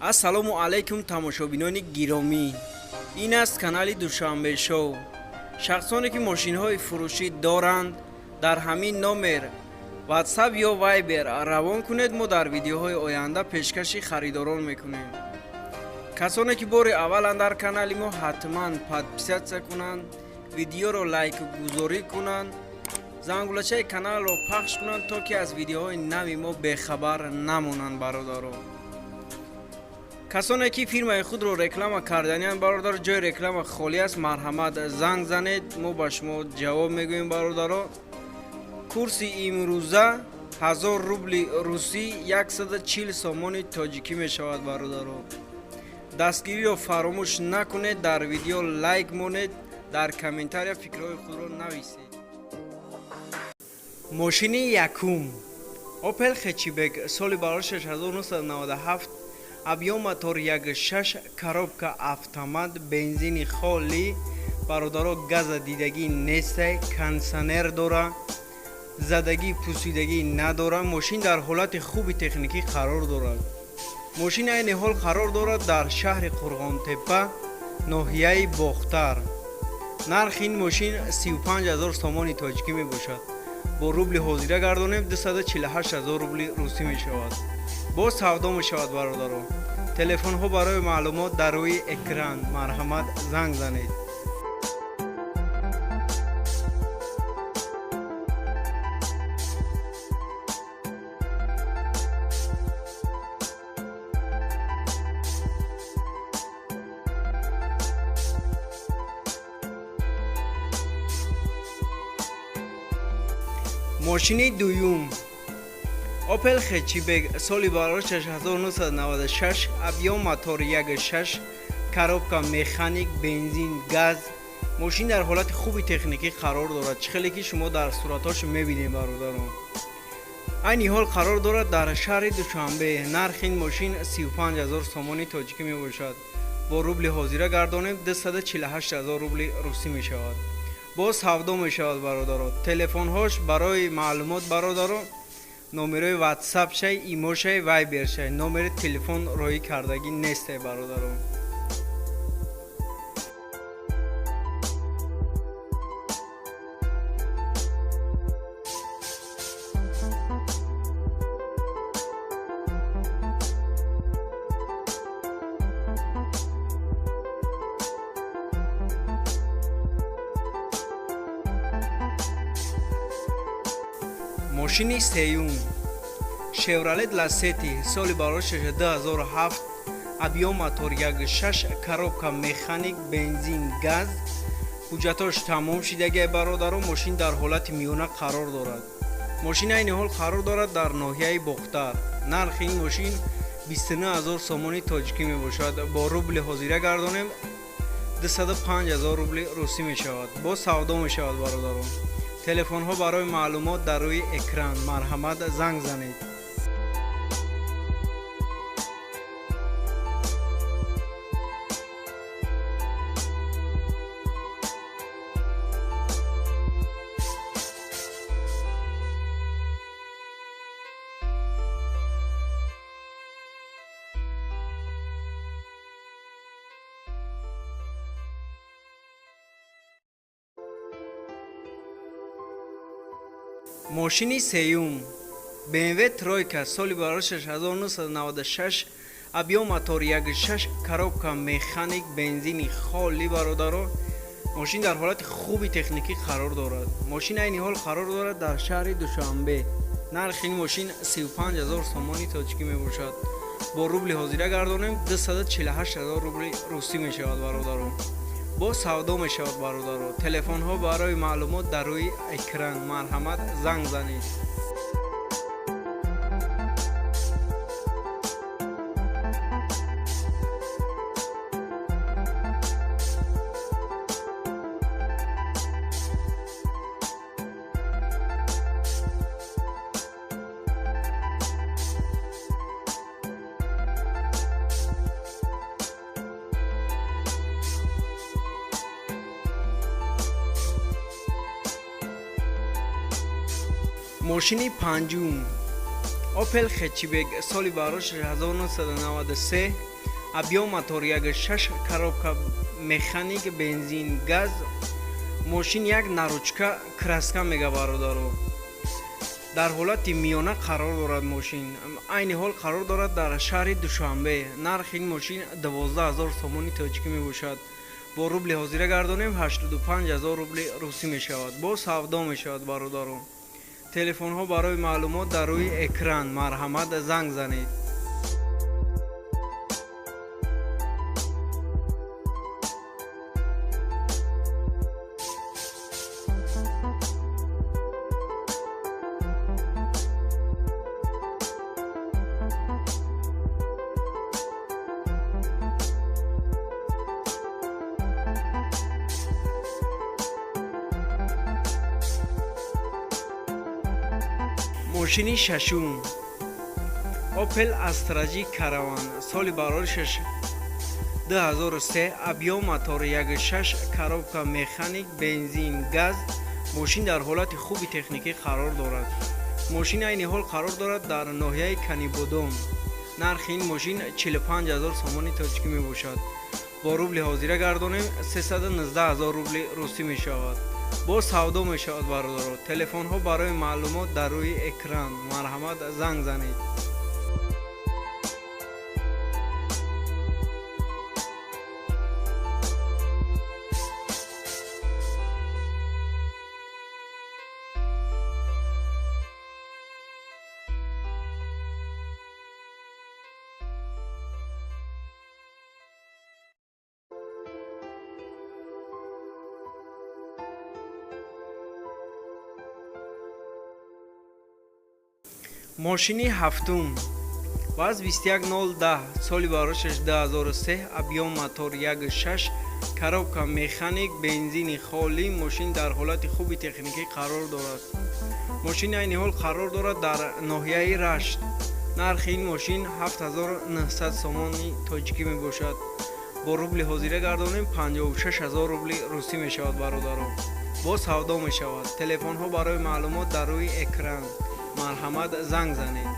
Ассалому алайкум, тамошобинони гиромӣ! Ин аст канали Душанбе Шоу. Шахсоне ки мошинҳои фурӯшӣ доранд, дар ҳамин номер WhatsApp ё Viber равон кунед, мо дар видеоҳои оянда пешкаши харидорон мекунем. Касоне ки бори авваланд дар канали мо, ҳатман подписаться кунанд, видеоро лайкгузорӣ кунанд, зангулачаи каналро пахш кунанд, то ки аз видеоҳои нави мо бехабар намонанд. Бародарон, касоне ки фирмаи худро реклама карданианд, бародар, ҷои реклама холӣ аст, марҳамат, занг занед, мо ба шумо ҷавоб мегӯем. Бародаро, курси имрӯза 1000 рубли русӣ 140 сомони тоҷикӣ мешавад. Бародаро, дастгириро фаромӯш накунед, дар видео лайк монед, дар комментария фикрҳои худро нависед. Мошини якум: Опел Хэтчбек, соли барои 1997, объём мотор 1,6, коробка автомат, бензини холӣ. Бародаро, газа дидагӣ нестай, кондитсионер дора, задагӣ пусидагӣ надора. Мошин дар ҳолати хуби техникӣ қарор дорад. Мошин айни ҳол қарор дорад дар шаҳри Қурғонтеппа, ноҳияи Бохтар. Нархи ин мошин 35 ҳазор сомони тоҷикӣ мебошад. Бо рубли ҳозира гардонем, 248 ҳазор рубли русӣ мешавад. Боз савдо мешавад. Бародаро, телефонҳо барои маълумот дар рӯи экран, марҳамат, занг занед. Мошини дуюм: Опел Хэтчбек, соли барои 1996, объём мотор 1,6, коробка механик, бензин, газ. Мошин дар ҳолати хуби техникӣ қарор дорад, чӣ хеле ки шумо дар суратҳош мебинед. Бародарон, айни ҳол қарор дорад дар шаҳри Душанбе. Нархи ин мошин 35 ҳазор сомони тоҷикӣ мебошад. Бо рубли ҳозира гардонем, 248 ҳазор рубли русӣ мешавад. Боз савдо мешавад. Бародаро, телефонҳош барои маълумот. Бародаро, номерои ватсапшай, имошай, вайбершай, номери телефон роҳӣ кардагӣ нестай, бародаро. Мошини сеюм: Шевролет Ласети, соли барои 2007, объём мотор 1,6, коробка механик, бензин, газ. Ҳуҷҷатош тамом шидагиай. Бародаро, мошин дар ҳолати миёна қарор дорад. Мошин айни ҳол қарор дорад дар ноҳияи Бохтар. Нархи ин мошин 29 ҳазор сомони тоҷикӣ мебошад. Бо рубли ҳозира гардонем, 205 ҳазор рубли русӣ мешавад. Боз савдо мешавад. Бародарон, телефонҳо барои маълумот дар рӯи экран, марҳамат, занг занед. Мошини сеюм: BMW тройка, соли барои 1996, объём мотор 1,6, коробка механик, бензини холӣ. Бародаро, мошин дар ҳолати хуби техникӣ қарор дорад. Мошин айни ҳол қарор дорад дар шаҳри Душанбе. Нархи ин мошин 35 ҳазор сомони тоҷикӣ мебошад. Бо рубли ҳозира гардонем, 248 ҳазор рубли русӣ мешавад. Бародаро, боз савдо мешавад. Бародаро, телефонҳо барои маълумот дар рӯи экран, марҳамат, занг занед. Мошини панҷум: Опел Хэтчбек, соли барош 1993, объём мотор 1,6, коробка механик, бензин, газ. Мошин як на ручка, краска мега, бародаро. Дар ҳолати миёна қарор дорад. Мошин айни ҳол қарор дорад дар шаҳри Душанбе. Нархи ин мошин 12 000 сомони тоҷикӣ мебошад. Бо рубли ҳозира гардонем, 85 000 рубли русӣ мешавад. Бо савдо мешавад, бародаро. Телефонҳо барои маълумот дар рӯи экран, марҳамат, занг занед. Мошини шашум: Опел Астра Ҷи Караван, соли бароришаш 2003, объём мотор 1,6, коробка механик, бензин, газ. Мошин дар ҳолати хуби техникӣ қарор дорад. Мошин айни ҳол қарор дорад дар ноҳияи Канибодом. Нархи ин мошин 45 000 сомони тоҷикӣ мебошад. Бо рубли ҳозира гардонем, 319 000 рубли русӣ мешавад. Боз савдо мешавад, бародаро. Телефонҳо барои маълумот дар рӯи экран, марҳамат, занг занед. Мошини ҳафтум: ВАЗ 21010, соли барошаш 2003, объём мотор 1,6, коробка механик, бензини холӣ. Мошин дар ҳолати хуби техникӣ қарор дорад. Мошин айни ҳол қарор дорад дар ноҳияи Рашт. Нархи ин мошин 7900 сомони тоҷикӣ мебошад. Бо рубли ҳозира гардонем, 56 000 рубли русӣ мешавад, бародаро. Боз савдо мешавад. Телефонҳо барои маълумот дар рӯи экран, марҳамат, занг занед.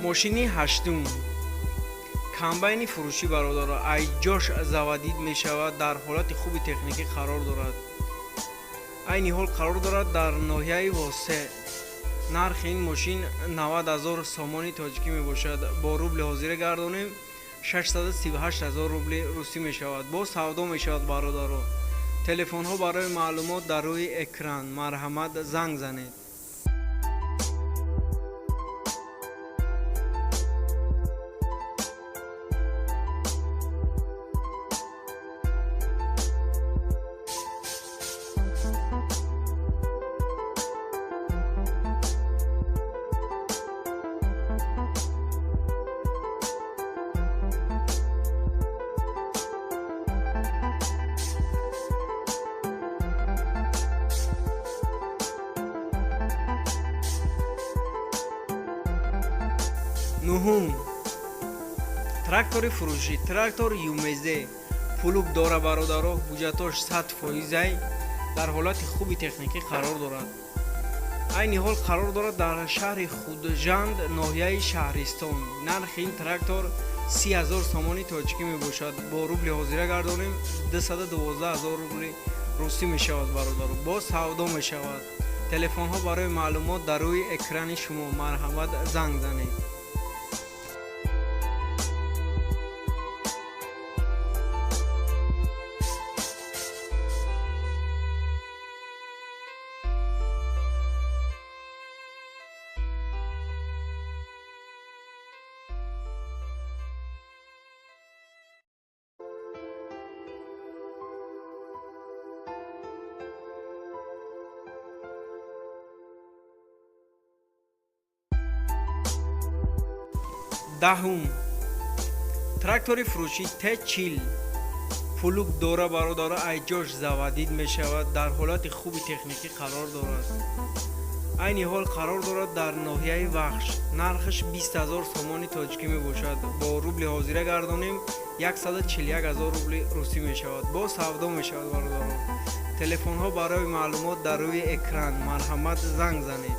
Мошини ҳаштум: комбайни фурӯшӣ, бародаро. Ай ҷош заводить мешавад, дар ҳолати хуби техникӣ қарор дорад. Айни ҳол қарор дорад дар ноҳияи Восе. Нархи ин мошин 90 000 сомони тоҷикӣ мебошад. Бо рубли ҳозира гардонем, 638 000 рубли русӣ мешавад. Боз савдо мешавад, бародаро. Телефонҳо барои маълумот дар рӯи экран, марҳамат, занг занед. Нуҳум: трактори фурӯшӣ, трактор ЮМЗ, плуг дора, бародаро. Ҳуҷҷатош 100 фоизай, дар ҳолати хуби техникӣ қарор дорад. Айни ҳол қарор дорад дар шаҳри Худжанд, ноҳияи Шаҳристон. Нархи ин трактор 30 000 сомони тоҷикӣ мебошад. Бо рубли ҳозира гардонем, 212 000 рубли русӣ мешавад, бародаро. Боз савдо мешавад. Телефонҳо барои маълумот дар рӯи экрани шумо, марҳамат, занг занед. Даҳум: Трактори фурӯшӣ Т40 плуг дора, бародаро, айҷош заводить мешавад, дар ҳолати хуби техникӣ қарор дорад. Айни ҳол қарор дорад дар ноҳияи Вахш. Нархаш 20 000 сомони тоҷикӣ мебошад. Бо рубли ҳозира гардонем, 141 000 рубли русӣ мешавад. Бо савдо мешавад, бародарон. Телефонҳо барои маълумот дар рӯи экран, марҳамат, занг занед.